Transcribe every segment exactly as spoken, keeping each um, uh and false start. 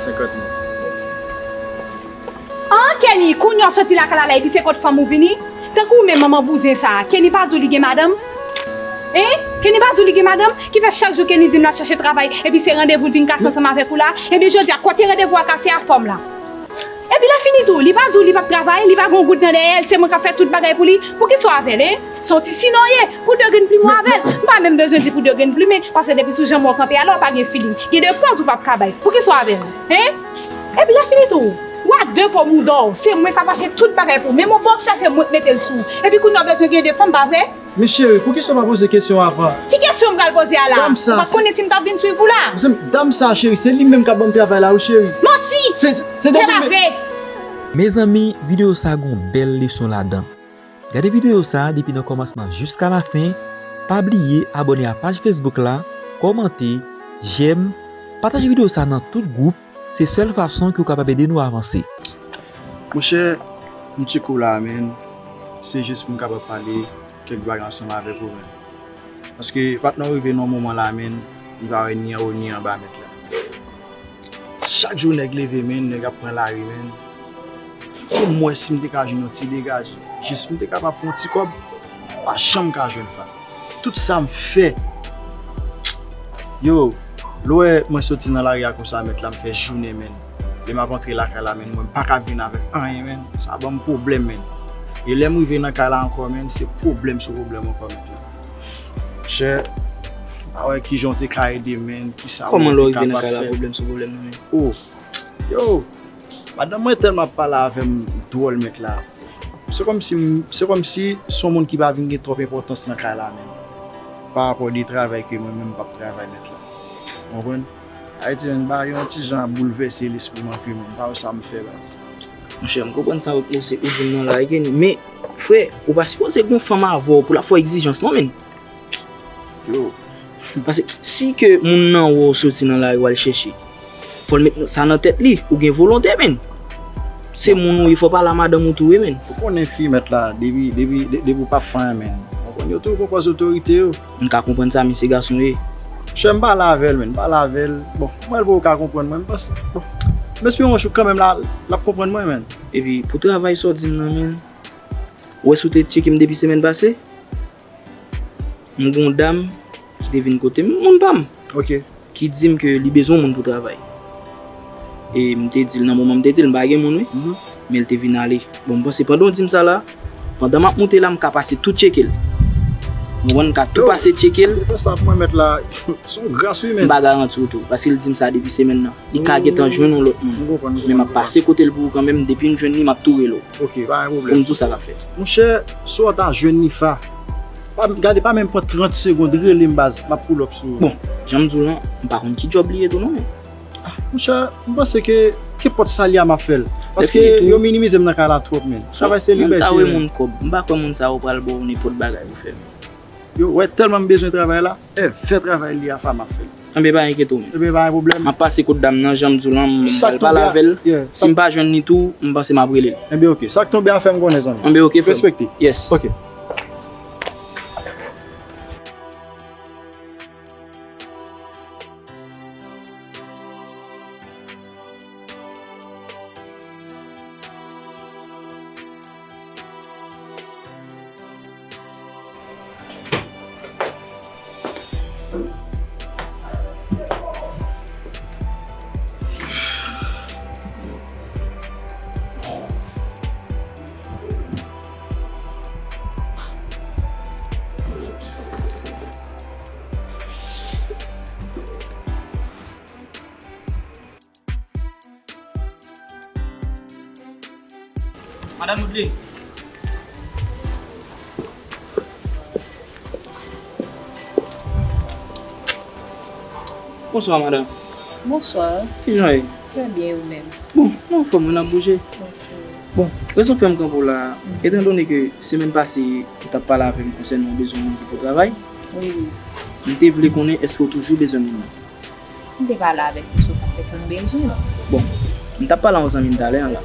Senkant mil. An, Kenny, kounye a w soti lakay la la, epi se kot fanm ou vini? Tankou ou menm manman bouzen sa a, Kenny pa di w li gen madanm? Hein? Kenny pa di w li gen madanm? Ki fè chak jou Kenny di m l ap chache travay, epi se randevou l vin kase ansanm avèk ou la? Ebyen, jodi a, kote randevou a kase a, fanm la? Epi lè fini tou, li pa di w li p ap travay, li pa gen yon goud nan dèyè l, se mwen k ap fè tout bagay pou li. Poukisa w avè l, hein? Se yon ti sinon w ye, pou de grenn plim ou avè l. M pa menm bezwen di pou de grenn plimen, paske depi sou janm ou kanpe a la, w pa gen feeling. Gen de pòz ou p ap ka bay. Poukisa w avè l, hein? Epi lè fini tou, w a de po mouda w, se mwen k ap achte tout bagay pou ou. Menm yon bòksè, se mwen k mete l sou ou. Epi kounye a w bezwen gen de fanm, pa vre? Men cheri, poukisa w pa poze kesyon avan? Ki kesyon m pral poze a la? Dam sa, ou pa konnen si m t ap vin swiv ou la? Dam sa, cheri, se li menm k ap ban m travay la, wi, cheri. Manti! Se, se, se pa vre! Mezanmi, videyo sa gon bèl leson ladan. Gade videyo sa depi nan kòmansman jiska lafen. Pa bliye abòne a paj Facebook la, kòmante, jèm, pataje videyo sa nan tout gwoup. Se sèl fason ke w kapab ede nou avanse. Monchè, m tcheke w la, menn. Se jis pou m kapab pale kèk bagay ansanm avèk ou, menn. Paske patnè w rive nan yon moman la, menn, m pa wè ni anwo ni anba, mèt la. Chak jou nèg leve, menn, nèg ap pran lari, menn. Pou m wè si m te ka jwenn yon ti degaje. Jis m te kapab fè yon ti kòb, m pa janm ka jwenn, frè. Tout sa m fè. Yo, lè w wè mwen soti nan lari a konsa, mèt la, m fè jounen, menn. Lè m ap antre lakay la, menn, mwen, m pa ka vin avèk anyen, menn. Sa ban m pwoblèm, menn. E lè m rive nan kay la ankò, menn, se pwoblèm sou pwoblèm ankò, mèt la. Monchè, m pa wè kijan w te ka ede m, menn. Kisa ou te kapab fè? Kòman lè w rive nan kay la, pwoblèm sou pwoblèm nan, menn? Oh, yo, madanm mwen tèlman ap pale avè m dwòl, mèt la. Se kòmsi m, se kòmsi se yon moun ki pa vin gen twòp enpòtans nan kay la menm. Pa rapò de travay ke mwen menm m p ap travay, mèt la. Ou konprann? Ayiti menm, bagay yo yon ti jan ap boulvèse lespri m anpil, menm. M pa wè sa m fè, baz. Monchè, m konprann sa ou, ou se, ou di m nan la, Kenny. Men, frè, ou pa sipoze gen yon fanm avè w pou l ap fè w egzijans, non, menn. Yo. Paske si ke moun nan wè w soti nan lari w al chèche, fò l met sa nan tèt li, ou gen volonte, menn. Se moun ou ye, fò w pale a madanm ou tou, wi, menn. Ou konnen fi, mèt la, depi, depi, de-, depi w p ap fè anyen, menn. Ou konn yo tou pran pòz otorite yo. M ka konprann sa, men se gason w ye. Monchè, m pale avè l, menn, m pale avè l. Bon, mwen, l poko ka konprann mwen, m panse, bon, m espere yon jou kanmenm la, l ap konprann mwen, menn. Epi, pou travay sa w di m nan, menn, ou wè si w te tcheke m depi semèn pase? M gen yon dam ki te vin kote m, moun pa m, ki di m ke li bezwen yon moun pou travay. E m te di l, nan moman m te di l, m pa gen moun, wi. Men l te vin ale. Bon, m panse pandan w di m sa la, pandan m ap moute la, m ka pase tou tcheke l. Ou konprann? M ka tou pase tcheke l. Yo, ou te fè sa pou mwen, mèt la. Se yon gras, wi, menn. M pa garanti w tou, paske l di m sa depi semèn nan. Li ka gentan jwenn yon lòt moun. M konprann, m konprann. Men m ap pase kote l pou ou kanmenm, depi m jwenn li, m ap tou rele w. Ok, pa gen pwoblèm. Pou m di w sa k ap fèt. Monchè, si w ta jwenn Nifa, pa, gade, pa menm pran trant segonn, rele m, baz, m ap pull up sou ou. Bon, jan m di w lan, m pa konn ki djòb li ye tou non, men. Ah, monchè, m panse ke, kenpòt sa l ye a, m ap fè l. Paske yo minimize m nan kay la twòp, menn. Travay se libète. Moun sa yo e moun kòb. M pa kwè moun sa yo pral ba w nenpòt bagay pou fè, menn. Yo, wè, tèlman m bezwen travay la, e fè travay li a, fa m ap fè l. Enben, pa enkyete w, menn. Enben, pa gen pwoblèm. M ap pase kot dam nan, jan m di w lan, m pral pale avè l. Si m pa jwenn li tou, m panse m ap rele l. Enben, ok. Sa k tonbe a, fè m konnen, zanmi. Enben, ok, frè m. Respekte. Yes. Ok. Madanm Woodley. Bonswa, madanm. Bonswa. Kijan w ye? Trè byen, ou menm? Bon, mwen anfòm, wi, n ap bouje. Ok. Bon, rezon fè m kanpe w la, etandone ke semèn pase, ou t ap pale avè m konsènan w bezwen yon moun ki pou travay, wi, wi, m te vle konnen èske w toujou bezwen moun nan? M te pale avèk ou sou sa, se pou m bezwen. Bon, m t ap pale a yon zanmi m talè a la.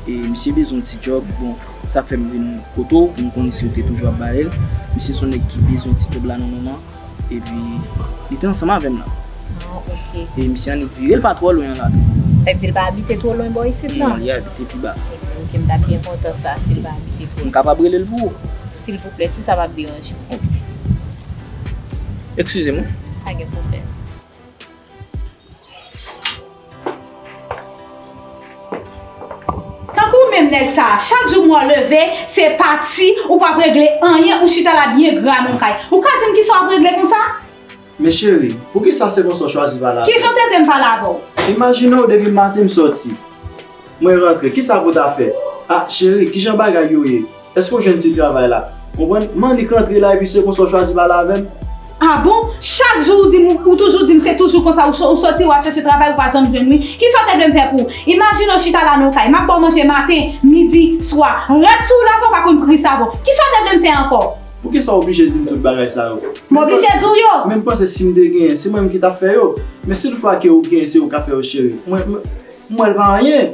E misye bezwen yon ti djòb. Bon, sa k fè m vin kote w, m konnen si w te toujou ap bale l. Misye se yon nèg ki bezwen ti djòb la nan moman. Epi, li te ansanm avè m la. Ah, ok. E misye annik vire l pa twò lwen an la. Sa vle di l pa abite twò lwen bò isit la? Non, li abite pi ba. Ebyen, ok, m t ap byen kontan sa, si l pa abite twò lwen. M kapab rele l pou ou? Silvouplè, si sa p ap deranje w. Ok. Eskize m wi. Pa gen pwoblèm. Tankou w menm nèg sa a, chak jou m wè w leve, se pati, ou p ap regle anyen, ou chita la byen gra nan kay. Ou ka di m kisa w ap regle konsa? Men cheri, poukisa se konsa w chwazi pale avè m? Kijan w te vle m pale avè w? Imajine w depi maten m sòti. Mwen rantre, kisa pou w ta fè? A, cheri, kijan bagay yo ye? Èske w jwenn ti travay la? Konprann? M annik rantre la epi se konsa w chwazi pale avè m? A bon? Chak jou ou di m, ou toujou di m se toujou konsa, ou, ou sòti w al chèche travay, ou pa janm jwenn wi. Kisa w te vle m fè pou ou? Imajine w chita la nan kay, m ap ba w manje maten, midi, swa. Rèd sou ou la fè w pa konn pri savon. Kisa w te vle m fè ankò? Poukisa w oblije di m tout bagay sa yo? M oblije di w yo. Men m panse si m te genyen, se mwen menm ki t ap fè yo. Men si toutfwa ke ou genyen, se ou k ap fè yo, cheri. Mwen, mwen, m wè l pa anyen.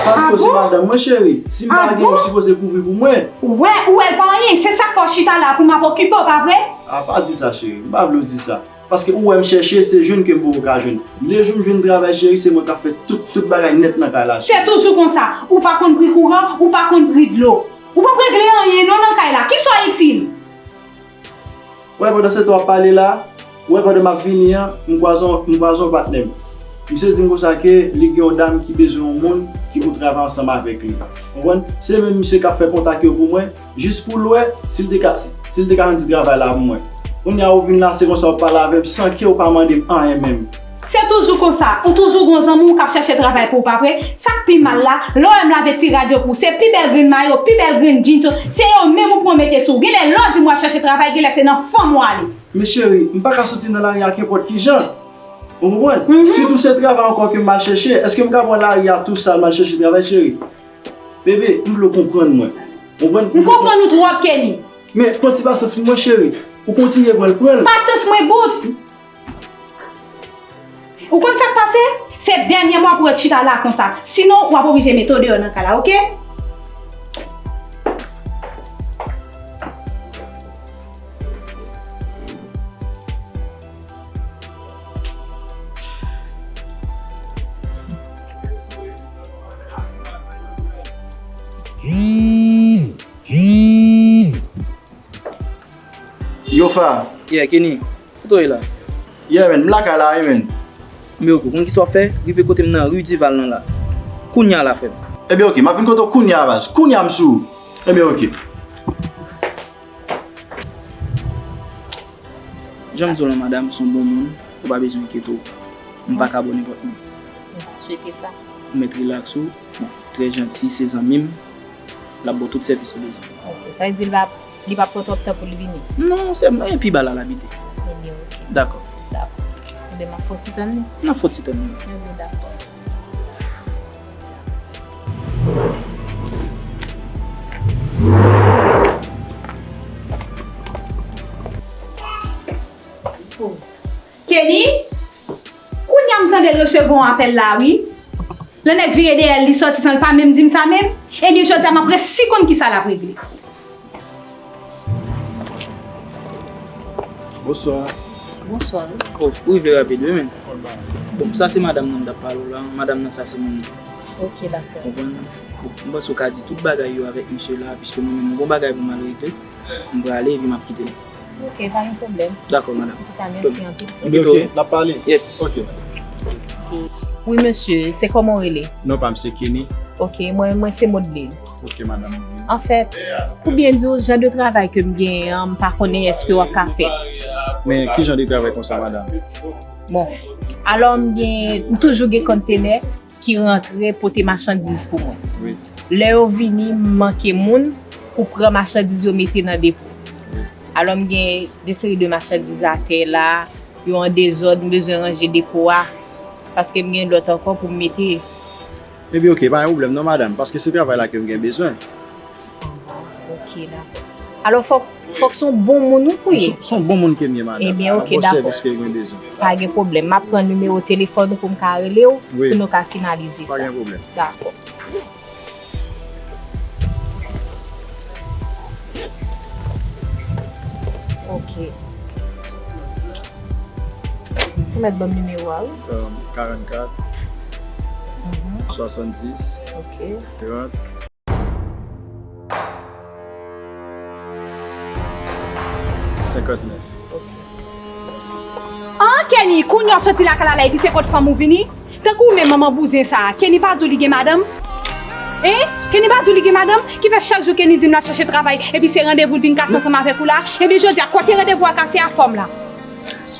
Paske w se madanm mwen, cheri. Si m pa genyen, ou sipoze kouvri pou mwen. Ou wè, ou wè l pa anyen. Se sa k fè w chita la pou m ap okipe w, pa vre? A, pa di sa, cheri. M pa vle w di sa. Paske ou wè m chèche, se jwenn ke m poko ka jwenn. Lejou m jwenn travay, cheri, se mwen k ap fè tout, tout bagay nèt nan kay la, cheri. Se toujou konsa. Ou pa konn pri kouran, ou pa konn pri dlo. Ou p ap regle anyen non nan kay la. Kisa w itil? Wè, pandan se tan w ap pale la, wè, pandan m ap vini an, m kwaze yon, m kwaze yon patnè m. Misye di m konsa ke li gen yon dam ki bezwen yon moun ki pou travay ansanm avèk li. Konprann? Se menm misye k ap fè kontak yo pou mwen, jis pou l wè si l te ka, si l te ka jwenn ti travay la pou mwen. Kounye a ou vin la, se konsa w ap pale avè m san ke w pa mande m anyen menm. Se toujou konsa, ou toujou gon zanmi w k ap chèche travay pou ou, pa vre? Sa k pi mal la, lè w wè m lave ti rad yo pou ou, se pi bèl grenn mayo, pi bèl grenn jeans yo, se yo menm ou pran mete sou ou. Genlè lè w di m w al chèche travay, genlè se nan fanm ou ale. Men cheri, m pa ka soti nan lari a kenpòt ki jan. Ou konprann? Sitou se travay ankò ke m al chèche, èske m ka pran lari a tou sal m al chèche travay, cheri? Bebe, m vle w konprann mwen. Konprann? M konprann ou twòp, Kenny. Men, pran ti pasyans pou mwen, cheri. Ou kontinye pran l, pran l. Pasyans mwen bout. Ou konn sa k pase? Se dènyèman pou w ret chita la konsa. Sinon, w ap oblije mete w deyò nan kay la, oke? Yo, Fa. Yeah, Kenny. Kote w ye la? Yeah, man, m lakay la, wi, man. Men ok, ou konn kisa w ap fè? Rive kote m nan ri Dival nan la. Kounye a la, frè m. Ebyen, ok, m ap vin kote w kounye a, baz. Kounye a, m sou ou. Ebyen, ok. Jan m di w lan, madanm, se yon bon moun. Ou pa bezwen enkyete w. M pa ka ba w nenpòt moun. M pa swete sa. Ou mèt rilaks ou. Bon, trè janti, se zanmi m. L ap ba w tout sèvis ou bezwen. Ok, sa vle di li pa, li p ap pran twòp tan pou l vini? Non, sèlman, e pi ba la l abite. Ebyen, ok. Dakò. Dakò. Ebyen, m ap fè w ti tann li. N ap fè w ti tann li. Ebyen, dakò. Kenny? Kounye a m tande l resevwa yon apèl la, wi. Lè nèg vire dèyè l, li sòti san l pa menm di m sa menm. Ebyen, jodi a, m ap resi konn kisa l ap regle. Bonswa. Bonswa. Oh, ou rive rapid, wi, men. Bon, sa se madanm nan m t ap pale w la. Madanm nan, sa se moun nan. Ok, dakò. Konprann? Bon, m panse w ka di tout bagay yo avèk misye la, piske mwen menm, m gon bagay pou m al regle. M prale, epi m ap kite l. Ok, pa gen pwoblèm. Dakò, madanm. Antouka, mèsi anpil. Ebyen, ok, n ap pale. Yes. Ok. Wi, mesye, se kòman w rele? Non pa m se Kenny. Ok, mwen, mwen se Modeline. Ok, madanm Modeline. Anfèt, pou byen di w, jan de travay ke m genyen an, m pa konnen èske w ap ka fè. Men ki jan de travay konsa, madanm? Bon, alò m gen, m toujou gen konntenè ki rantre pote machandiz pou mwen. Wi. Lè yo vini, m manke moun pou pran machandiz yo mete nan depo. Wi. Alò, m gen de seri de machandiz atè la, yo an dezòd, m bezwen ranje depo a, paske m gen lòt ankò pou m mete. Ebyen, ok, pa gen pwoblèm non, madanm, paske se travay la ke m gen bezwen. Ah, ok, dakò. Alò, fòk, fòk se yon bon moun ou pou ye. Se, se yon bon moun ke m ye, madanm. Ebyen, ok, dakò. Bon sèvis ke mwen bezwen. Pa gen pwoblèm. M ap pran nimewo telefòn ou pou m ka rele w, wi, pou nou ka finalize sa. Pa gen pwoblèm. Dakò. Ok. Ou mèt ban m nimewo a, wi. Um, karannkat. Swasanndis, Ok. Trant, senkantnèf. An, Kenny, kounye a w soti lakay la la epi se kot fanm ou vini? Tankou ou menm manman bouzen sa a, Kenny pa di w li gen madanm? Hein? Kenny pa di w li gen madanm? Ki fè chak jou Kenny di m l ap chache travay epi se randevou l vin kase ansanm avèk ou la? Epi jodi a kote randevou a kase a fòm la?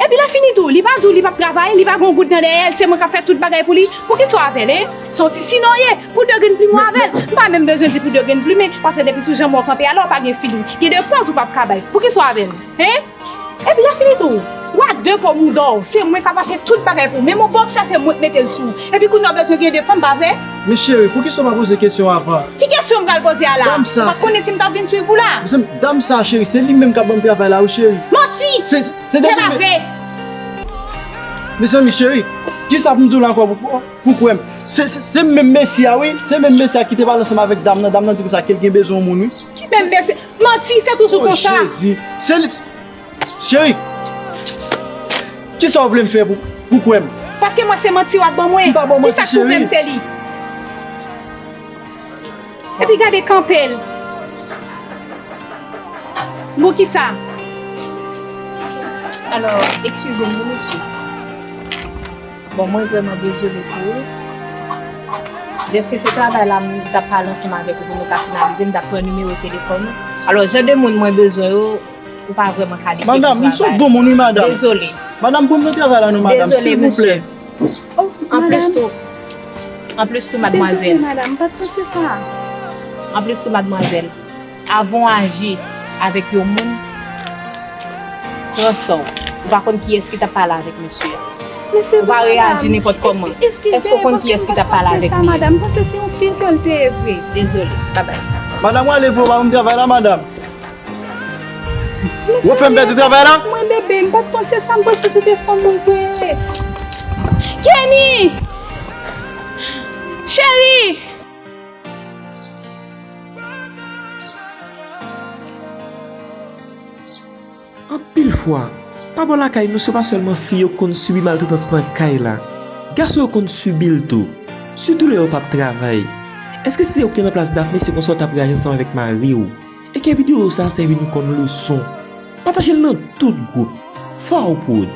Epi lè fini tou, li pa di w li p ap travay, li pa gen yon goud nan dèyè l, se mwen k ap fè tout bagay pou li. Poukisa w avè l, hein? Se yon ti sinon w ye, pou de grenn plimen w avè l. M pa menm bezwen di pou de grenn plimen, paske depi sou janm ou kanpe a la, w pa gen feeling. Gen de pòz ou p ap ka bay. Poukisa w avè l, hein? Epi lè fini tou, w a de po mouda w, se mwen k ap achte tout bagay pou ou. Menm yon bòksè se mwen k mete l sou ou. Epi kounye a w bezwen gen de fanm, pa vre? Men cheri, poukisa w pa poze kesyon avan? Ki kesyon m pral poze a la? Dam sa, Ou pa konnen si m t ap vin swiv ou la? Mezanmi, dam sa cheri, se li menm k ap ban m travay la wi cheri. Manti! Se se Se depi pa men- vre! Mezanmi cheri, kisa pou m di w la ankò pou, pou, pou kwè m? Se, se, se menm mesye a wi, se menm mesye a ki te pale ansanm avèk dam nan, dam nan di konsa ke l gen bezwen yon moun wi. Ki menm mesye? Manti, se toujou Oh, konsa. Jezi, se li. Cheri, kisa w vle m fè pou, pou kwè m? Paske mwen se manti w ap ban mwen. M pa ban manti, Kisa k pwouve m cheri. Se li? Epi gade kanpe l. Bon, kisa? Alò, eskize m wi, mesye. Bon, mwen vrèman dezole pou ou. Dèske se travay la m t ap pale ansanm avèk ou pou nou ka finalize, m t ap pran nimewo telefòn ou. Alò, jan de moun mwen bezwen yo, ou pa vrèman kalifye pou travay. Madanm, m se yon bon moun wi, madanm. Dezole. Madanm, ban m nan travay la non, madanm, Dezole, silvouplè. Anplis tou, anplis tou, madmwazèl. Madam, m pa t panse sa. Anplis tou, madmwazèl, avan w aji avèk yon moun, pran san w. Ou pa konn kiyès ki t ap pale avèk mesye a. Ou pa reyaji nenpòt kòman. Èske w konn kiyès ki t ap pale avèk li? Madanm, m panse se yon fi ke l te ye vre. Dezole, babay. Madanm, w ale vre, w pa ban m travay la, madanm. Ou fè m pèdi travay la? Mwen bebe, m pa t panse sa, m panse se te fanm mwen vre. Kenny! Cheri! Anpil fwa, pa bò lakay nou se pa sèlman fi yo k konn sibi maltretans nan kay la. Gason yo konn sibi l tou. Sitou lè yo p ap travay. Èske si se ou ki te nan plas Daphné se konsa w t ap reyaji ansanm avèk mari w? E ke videyo sa a sèvi nou kòm leson. Pataje l nan tout gwoup. Fawpwood.